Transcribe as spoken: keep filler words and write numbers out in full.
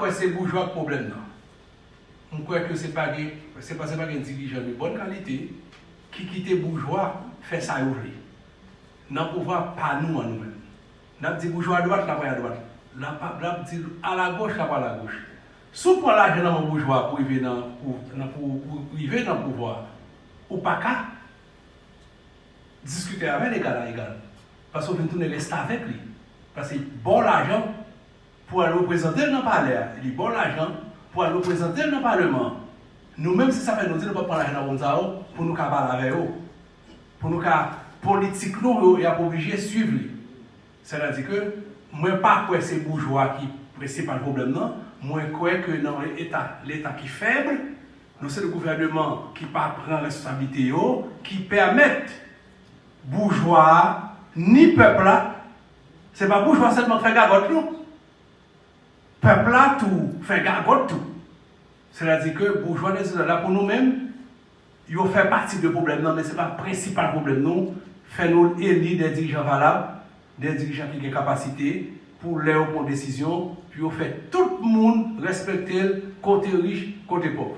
Kwè se boujwa k pwoblèm nan. M kwè ke se pa gen, se pa, se pa gen dirijan de bòn kalite ki kite boujwa fè sa yo vle. Nan pouvwa pa nou an nou menm. N ap di boujwa adwat, l ap pran adwat. L ap, l ap di alagoch, l ap alagoch. Si w pran lajan nan men boujwa pou rive nan, pou, nan, pou, pou rive nan pouvwa, ou pa ka diskite avè l egal a egal. Paske w vin tounen restavèk li. Paske ba w lajan pou al reprezante l nan palè a, li ba w lajan pou al reprezante l nan paleman an. Nou menm, se sa fè nou di nou p ap pran lajan nan moun sa yo pou nou ka pale avè yo. Pou nou ka, politik nou yo, y ap oblije swiv li. Sètadi ke mwen pa kwè se boujwa ki prensipal pwoblèm nan. Mwen kwè ke nan yon eta, leta ki fèb, nou se yon gouvènman ki pa pran responsablite yo, ki pèmèt boujwa a, ni pèp la, se pa boujwa sèlman k fè gagòt non. Pèp la tou fè gagòt tou. Sètadi ke boujwa nan zile la pou nou menm, yo fè pati de pwoblèm nan, men se pa prensipal pwoblèm nou. Fè nou eli de dirijan valab, de dirijan ki gen kapasite pou lè yo pran desizyon, pou yo fè tout moun respekte l, kote rich, kote pòv.